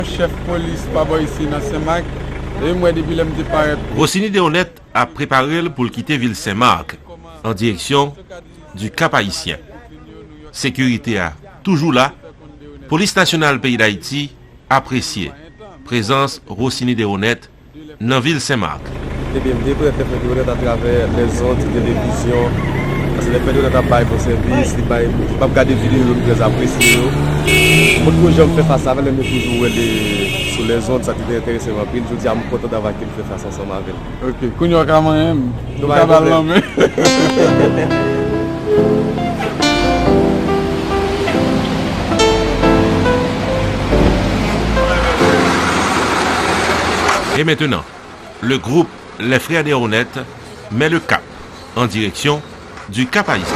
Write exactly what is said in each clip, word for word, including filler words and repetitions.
Chèf polis pa bò isi nan Senmak, e m wè depi lè m te parèt. Rosiny Deroneth ap prepare l pou l kite vil Senmak, an direksyon di Kap Ayisyen. Sekirite a toujou la. Polis Nasyonal peyi Dayiti apresye prezans Rosiny Deroneth nan vil Senmak. Ebyen, m te prè fè frè Deroneth atravè lèzond, televizyon. Paske lè frè Deroneth ap bay bon sèvis, li bay, li p ap gade videyo yo, m trè apresye yo. Mwen poko janm fè fas avè l, men m toujou wè li sou lèzond, sa ki te enterese m anpil. Jodi a, m kontan davwa ke m fè fas ansanm avè l. Ok, kounye a w ka manyen m. Nou ka ba l lanmen. Et maintenant, le groupe Les Frères Deroneth met le cap en direction du Cap Haïtien.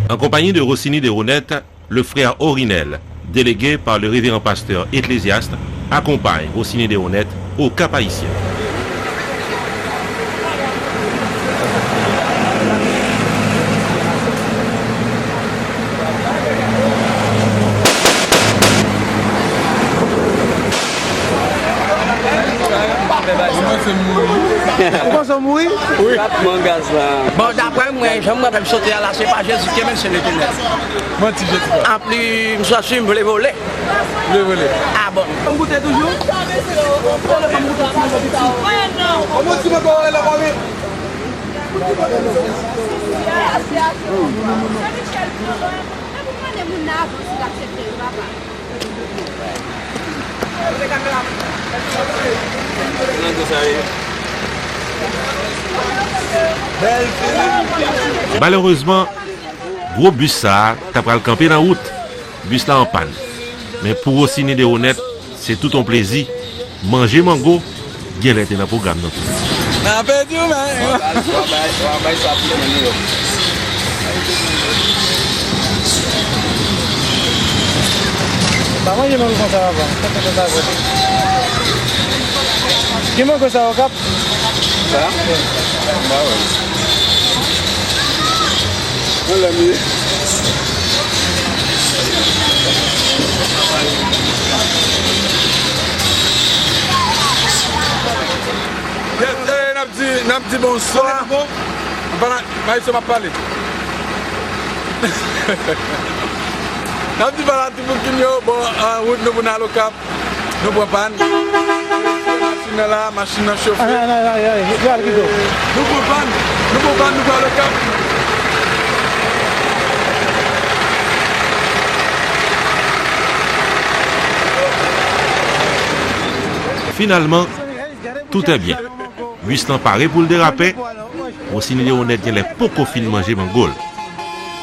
En compagnie de Rosiny Deroneth, le frère Orinel, délégué par le révérend pasteur Ecclésiaste, accompagne Rosiny Deroneth au Cap Haïtien. Ou panse m mouri? Ou panse w mouri? Wi. Bon, daprè mwen, jan mwen wè m sote a la, se pa Jezi ki men, se Letènèl. Manti, Jezi pa. Anplis, m sòti, m vle vole. Vle vole. A bon. Ou goute toujou? Ou goute toujou? Malerezman, gwo bis sa a ta pral kanpe nan wout. Bis la an pàn. Men pou Rosiny Deroneth, se tout yon plezi. Manje mango, genlè te nan pwogram nan tou. N a pèdi w, men. W a bay, w a bay, w a bay sa pou mwen, yo. Pa manje mango konsa, papa. Sa fè konsa, vre. Ki mango sa, Okap? Sa? M pa wè. Mwen lè m ye. Yes, eh, n ap di, n ap di bonswa. Fanatik yo, m ap pale. N ap di fanatik Boukin yo, bon, an wout nou pou n al Okap. Nou pran pàn. Machin nan la, machin nan chofe. Ay, ay, ay, ay, ay, yo al pito. Nou pran pàn, nou pran pàn, nou pral Okap. Finalman, tout est bien. Bis lan pare pou l derape. Rosiny Deroneth genlè poko fin manje mango l.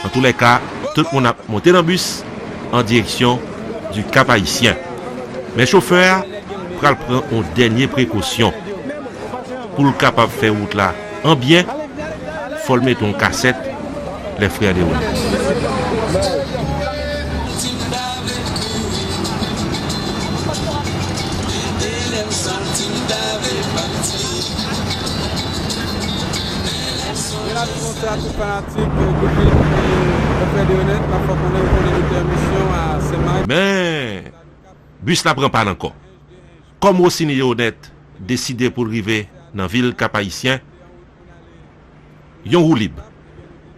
Antoulèka, tout moun ap monte nan bis an direksyon di Kap Ayisyen. Men chofè a pral pran yon dènye prekosyon. Pou l kapab fè wout la an byen, fò l mete yon kasèt Les Frères Deroneth. Mwen ap di bonswa a tout fanatik, eh, gwoup, eh, Les Frères Deroneth, m ap fè konnen, ou konnen nou te an misyon a Senmak. Men, bis la pran pàn ankò. Kòm Rosiny Deroneth deside pou l rive nan vil Kap Ayisyen, yon woulib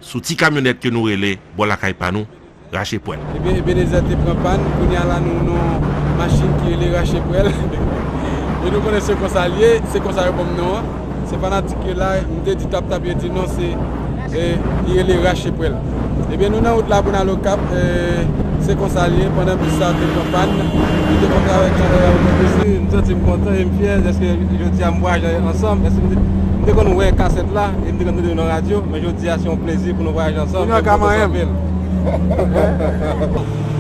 sou ti kamyonèt ke nou rele bò lakay pa nou, Rache Pwèl. Ebyen, Ebenezer te pran pàn, kounye a la nou nan yon machin ki rele Rache Pwèl. E nou konnen se konsa l ye, se konsa yo ban m non an. Se fanatik yo la, m te di Tap Tap, yo di non, se, eh, li rele Rache Pwèl. Ebyen, nou nan wout la pou n al Okap, eh, se konsa l ye, pandan bis sa te pran pàn, nou te kontre avèk chofè a. M santi m kontan e m fyè, dèske jodi a m vwayaje ansanm, dèske m te, m te konn wè kasèt la, e m te konn tande l nan radyo, men jodi a se yon plezi pou nou vwayaje ansanm.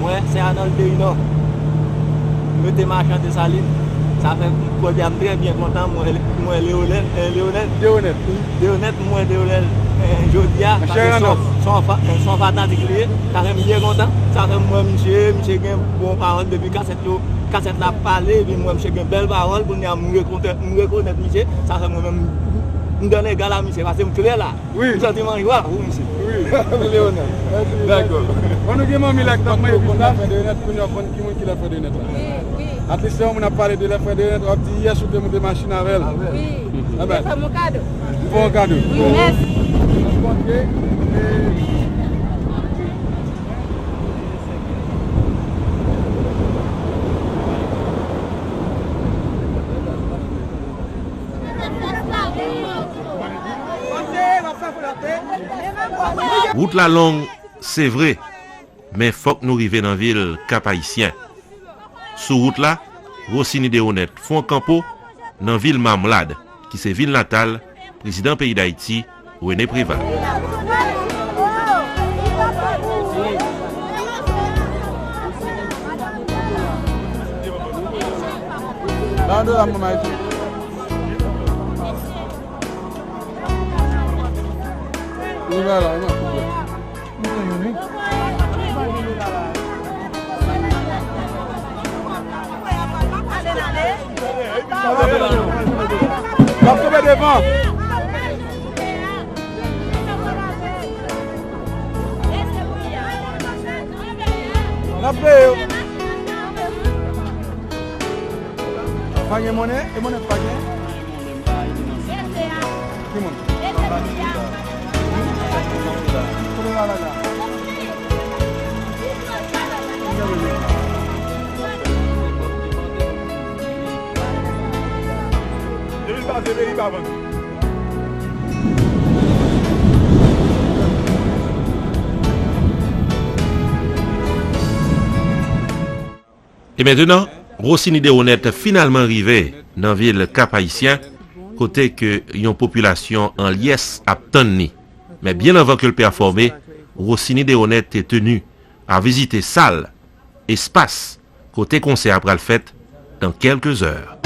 Mwen, se Arnold Derinan. Mwen te mache an Desalin. Sa fè m, jodi a m trè byen kontan, mwen, mwen Leonel, eh, Leonel. Deonèt. Deonèt, mwen Leonel, eh, jodi a, paske se yon, se yon fa-, eh, se yon fanatik li ye. Sa fè m byen kontan. Sa fè m wè misye, misye gen bon pawòl depi kasèt yo, kasèt la ap pale, epi m wè misye gen bèl pawòl, kounye a m rekonèt, m rekonèt misye. Sa fè mwen menm, m, m donn egal a misye, paske m klè la. Wi. M santi m an jwa pou misye. Wi. Leonel. Mèsi, mèsi. Dakò. Bon, nou gen manmi la ki t ap manje pis la. Lè frè Deonèt, kounye a w konn ki moun ki lè frè Deonèt la. Wi, wi. At least se yon moun ap pale de lè frè Deonèt, w ap di, "Yès ou te moute machin avè l." Wi. Enben. Fè m yon kado. M fè w yon kado. Wi, mèsi. Ok. E, Wout la long, se vre, men fòk nou rive nan vil Kap Ayisyen. Sou wout la, Rosiny Deronèt fè yon kanpo nan vil Mamlad, ki se vil natal prezidan peyi Dayiti, René Préval. L ap tonbe devan. N ap peye yo. Pa gen monnen? E monnen pa gen? Ki moun? Kote la, la, la? Depi l pa vle peyi, pa vann. E mentenan, Rosiny Deronèt finalman rive nan vil Kap Ayisyen, kote ke yon popilasyon an lyès ap tann li. Men byen anvan ke l pèfòme, Rosiny Deronèt te tenu a vizite sal, espas, kote konsè a pral fèt dans quelques heures.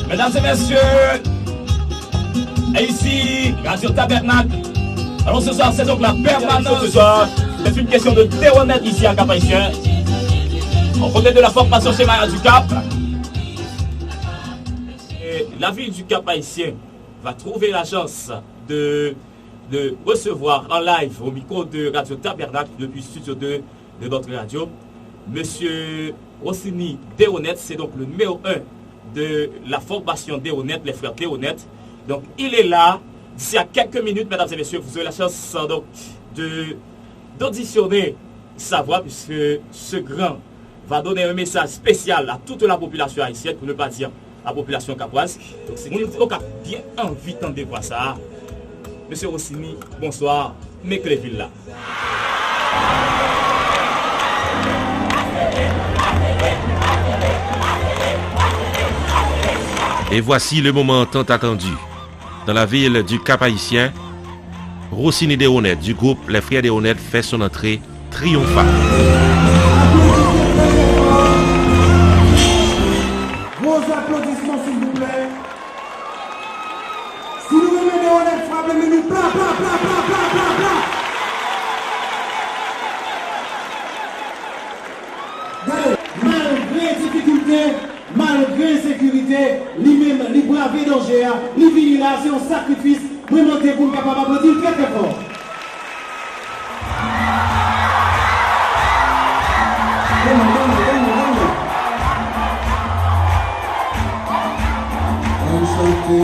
Medam e mesye, et ici, Radio Tabernacle. Alors ce soir, c'est donc la permanence. C'est une question de Deronèt ici à Cap-Haïtien. Aux côtés de la formation Chemaya du Cap. Et la ville du Cap-Haïtien va trouver la chance de, de recevoir en live au micro de Radio Tabernacle depuis Studio deux de notre radio, Monsieur Rosiny Deronèt, c'est donc le numéro un de la formation Deronèt, les frères Deronèt. Donc, il est là. D'ici à quelques minutes, mesdames et messieurs, vous aurez la chance, euh, donc, de, d'auditionner sa voix, puisque ce grand va donner un message spécial à toute la population haïtienne, pour ne pas dire la population capoise. Donk, se moun yo k ap byen anvi tande vwa sa a. Mesye Rosiny, bonswa. M ekle vil la. Et voici le moment tant attendu. Dans la ville du Cap-Haïtien, Rosiny Deronèt du groupe Les Frères Deronèt fait son entrée triomphale. Gwo aplodisman, silvouplè. Si nou renmen Deronèt, frape men nou pla, pla, pla. Gade, malgre difikilte, malgre ensekirite, li menm, li brave danje a, li vini la, se yon sakrifis. Mwen mande pou n kapab aplodi l trè, trè fò. Vini, vini, vini, vini. Anchante,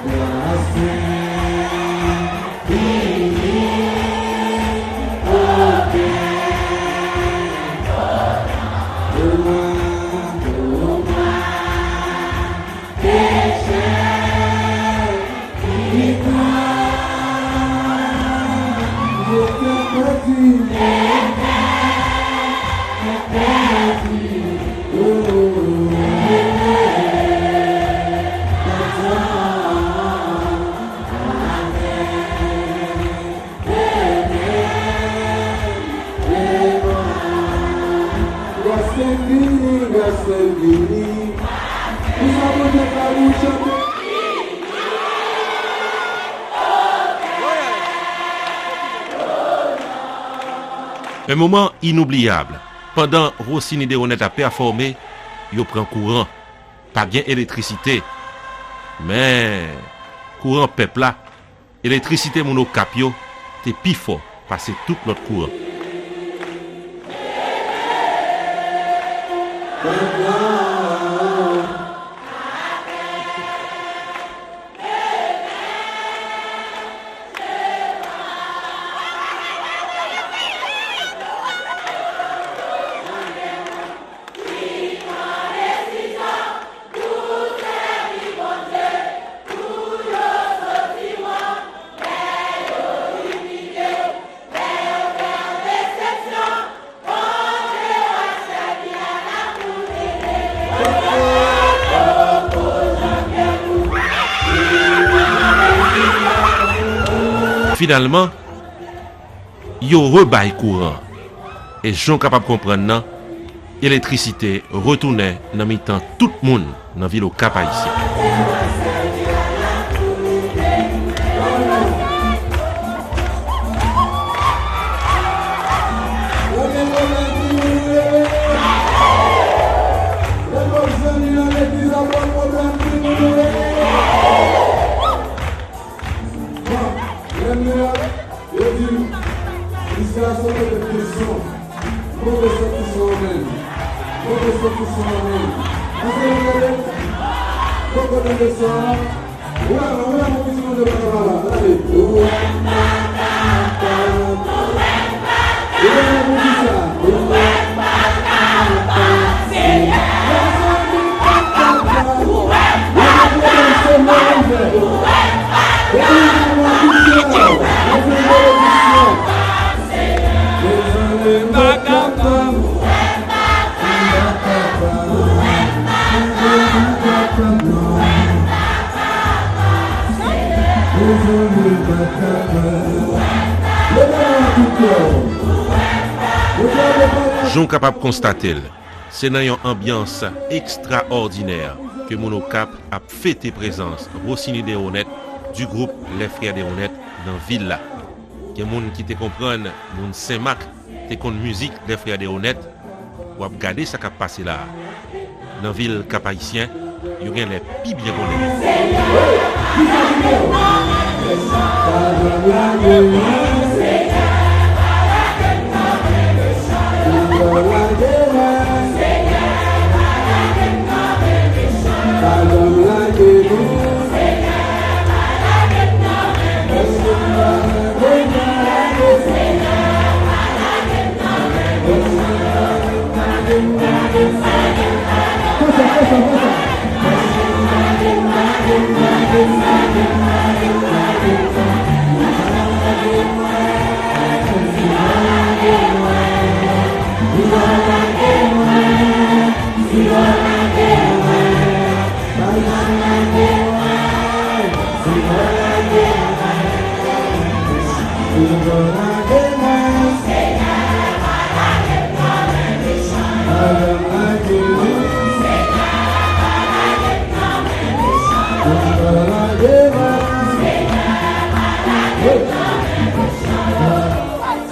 glase, vini, oke, toma, toma. Vini, gras fè vini. Pou sa Bondye fè nou chante. Un moman inoubliyab. Pandan Rossini Deronette ap pèfòme, yo pran kouran. Pa gen elektrisite. Men, kouran pèp la, elektrisite moun Okap yo te pi fò pase tout lòt kouran. Finalman, yo rebay kouran. E jan w kapab konprann nan, elektrisite retounen nan mitan tout moun nan vil Okap Ayisyen. Yo di m, misye a se yon move kesyon. Move santi san menm. Move santi san menm. Èske nou tande? Poko tande san an? Ou la, ou la, mon piti, nou te pa kapab la. Tande. Ou wè m pa kapab. Ou wè m pou kisa? Ou wè m pa kapab. Mezanmi, pa kapab. Ou wè m pa kapab. Ou wè m pa kapab. Jan w kapab konstate l, se nan yon anbyans ekstraòdinè ke moun Okap ap fete prezans Rossini Deronette du groupe Les Frères Deronette nan vil la. Gen moun ki te konprann moun Senmak te konn mizik Les Frères Deronette, w ap gade sa k ap pase la a. Nan vil Kap Ayisyen, yo genlè pi byen konnen.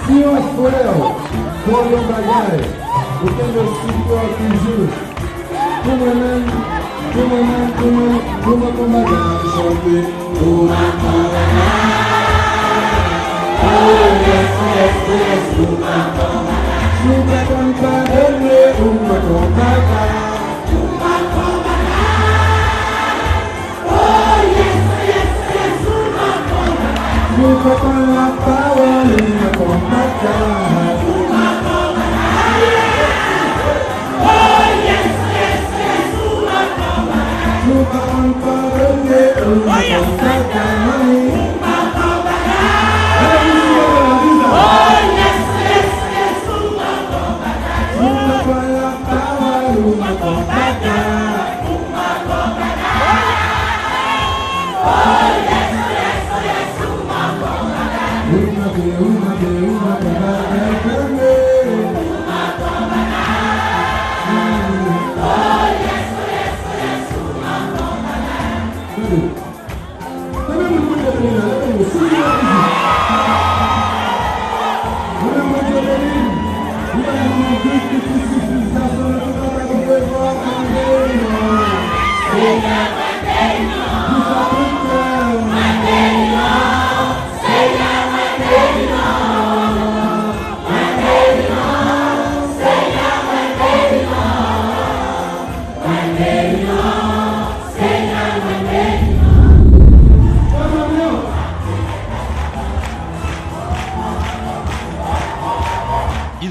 Si yon frè w fè w yon bagay, ou kenbe sou kè w toujou. Pou mwen menm, pou mwen menm, pou mwen, pou mwen konbata. Chante. Pou mwen konbata. Oh yes, yes, yes, pou mwen konbata. Si w pa konn padone, pou mwen konbata. Pou mwen konbata. Oh yes, yes, yes, pou mwen konbata. Si w pa konn lapawòl, pou mwen konbata.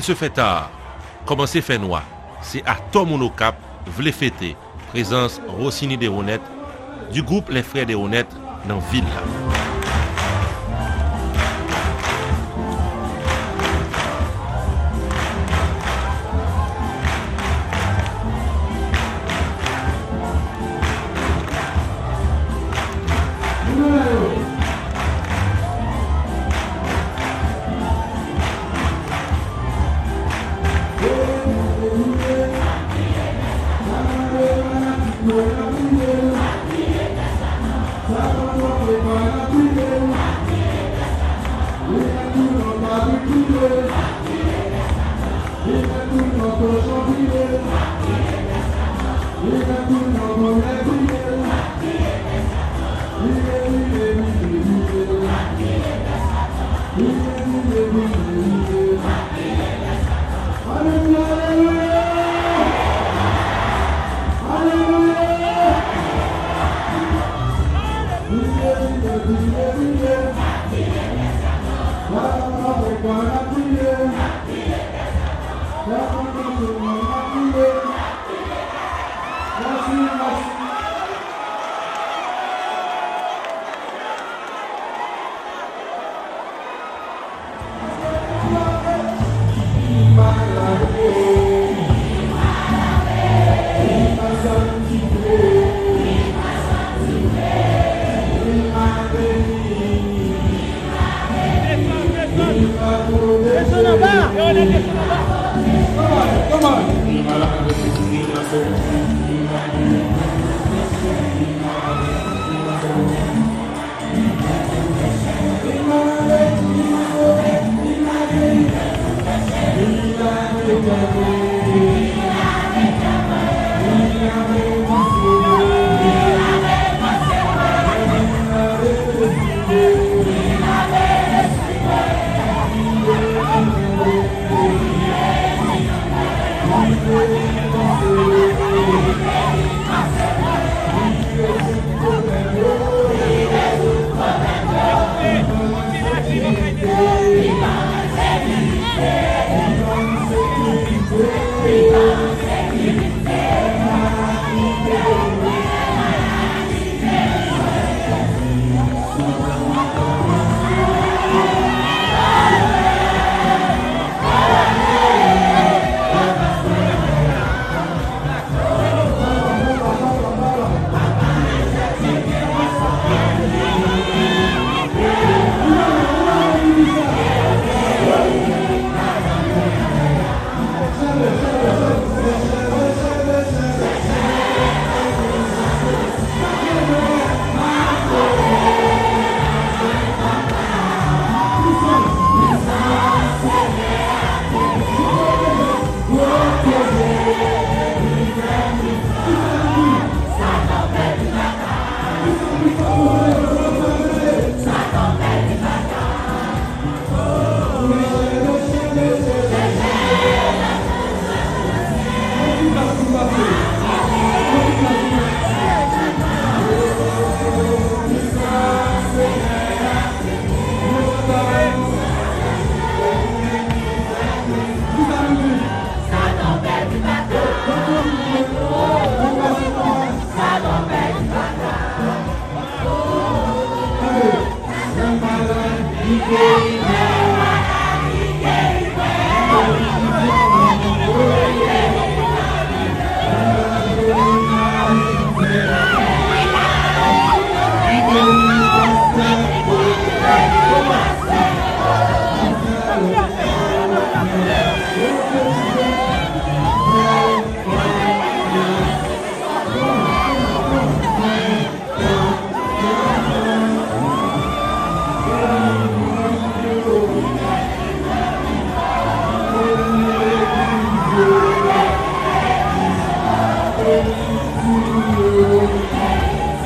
Se fè ta a kòmanse fè nwa, se atò moun Okap vle fete prezans Rosiny Desronettes, du groupe Les Frères Desronettes, nan vil la.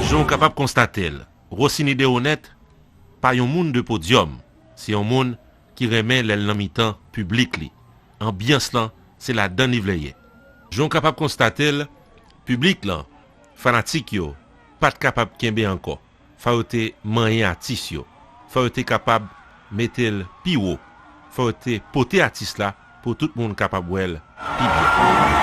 Jan w kapab konstate l, Rosiny Desronettes pa yon moun de podyòm, se yon moun ki renmen lè l nan mitan piblik li. Anbyans lan, se ladan li vle ye. Jan w kapab konstate l, piblik lan, fanatik yo, pa t kapab kenbe ankò. Fò yo te manyen atis yo. Fò yo te kapab mete l pi wo. Fò yo te pote atis la pou tout moun kapab wè l pi byen.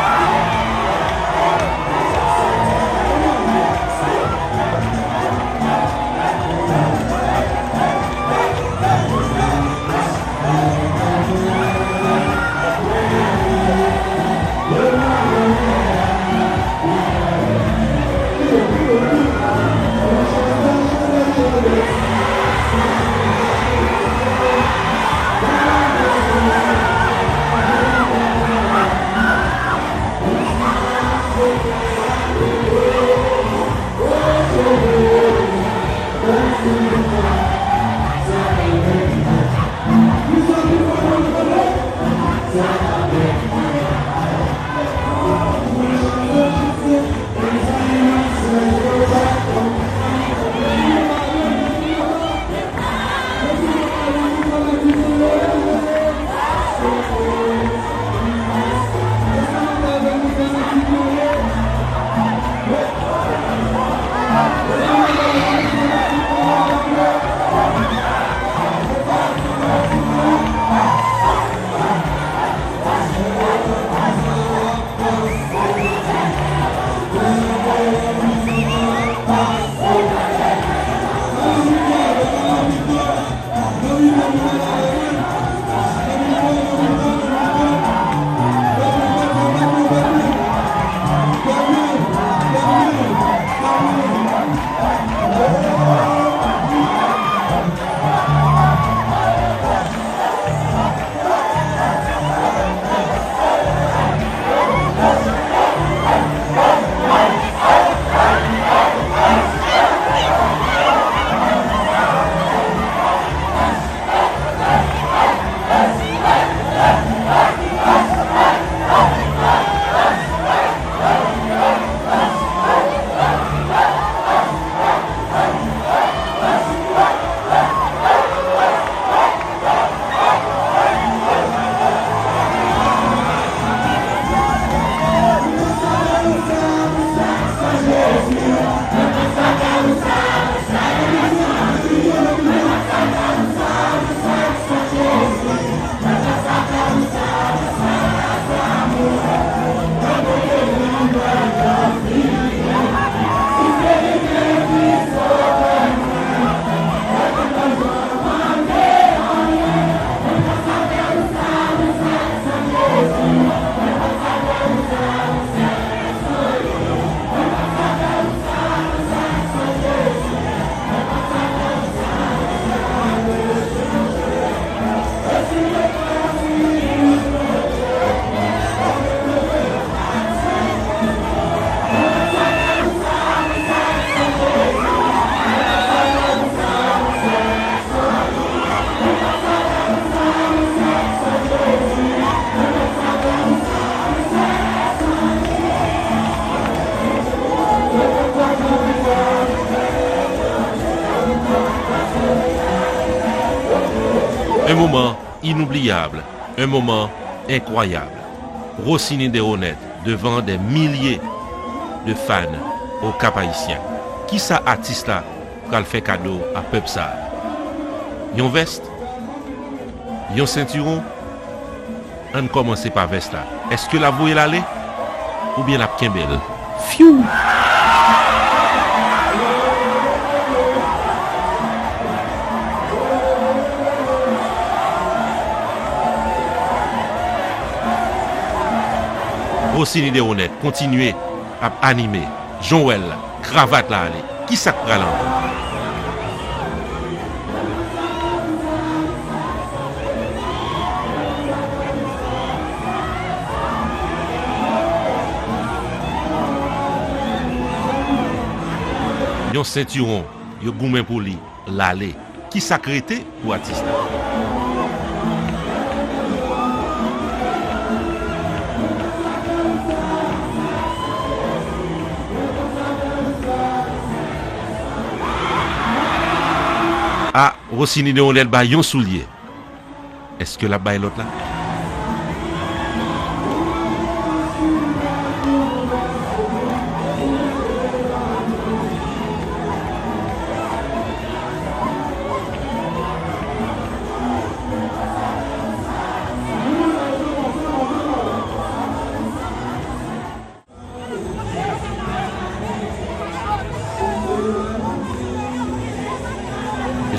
Un moment inoubliable, un moment incroyable. Rossini Desronettes devant des milliers de fans au Cap-Haïtien. Kisa atis la pral fè kado a pèp sa a? Yon vès? Yon sentiwon? Ann kòmanse pa vès la. Èske l ap voye l ale? Oubyen l ap kenbe l? Fyou! Rossini Desronettes kontinye ap anime. Jan w wè l la, kravat la ale. Kisa k pral antre? Yon sentiwon, yo goumen pou li, l ale. Kisa k rete pou atis la? A, Rossini Desronettes bay yon soulye. Èske l ap bay lòt la?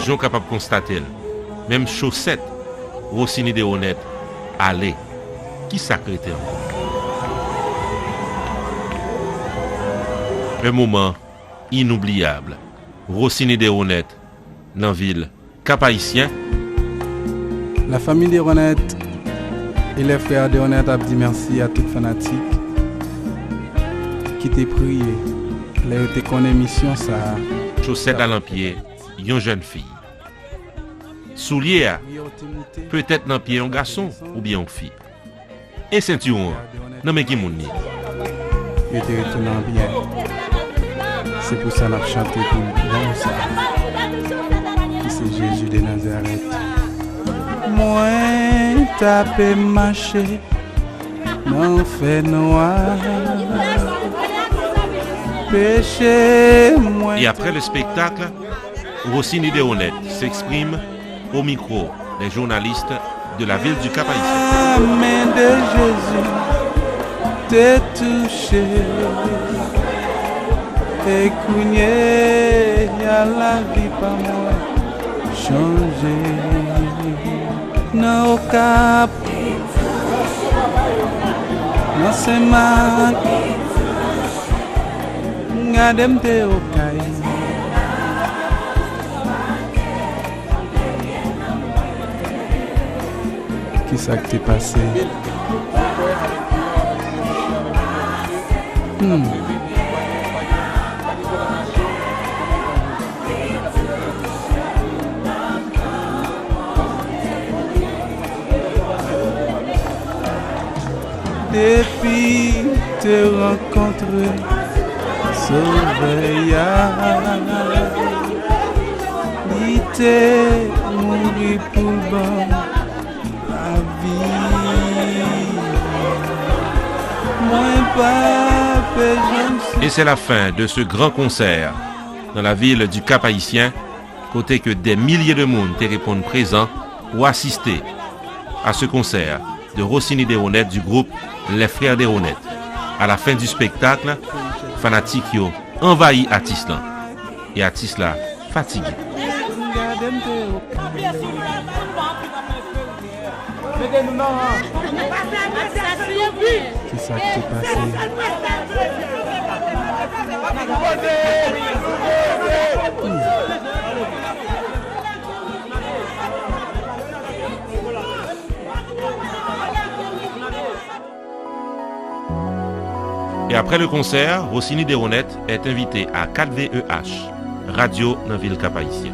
Jan w kapab konstate l, menm chosèt Rossini Desronettes ale. Ki sa k rete ankò? Un moment inoubliable. Rossini Desronettes nan vil Cap-Haïtien. La famille Desronettes et les frères Desronettes ap di mèsi a tout fanatik ki te priye lè yo te konn emisyon sa a. Chosèt a lan pye yon jèn fi. Soulye a petèt nan pye yon gason oubyen yon fi. E sentiwon an nan men ki moun li? Yo te retounen an byè. Se pou sa n ap chante pou nonm sa a, ki se Jezi de Nazarèt. Mwen t ape mache nan fènwa. Peche mwen. Et après le spectacle, Rossini Desronettes s'exprime au micro des journalistes de la ville du Cap-Haïtien. Lamen de Jezi te touche. E kounye a lavi pa mwen chanje. Nan Okap, nan Senmak, gade m te Okay. Kisa k te pase? Hmm. Depi te rankontre Sovè a, li te mouri pou ban lavi. Mwen pa pe janm. Et c'est la fin de ce grand concert dans la ville du Cap-Haïtien, kote ke des milliers de moun te reponn prezan pou asiste à ce concert de Rossini Desronettes du groupe Les Frères Desronettes. À la fin du spectacle, fanatik yo anvayi atis lan. E atis la fatige. Kisa k te pase? Et après le concert, Rossini Desronettes est invité à quatre V E H, radyo nan vil Cap-Haïtien.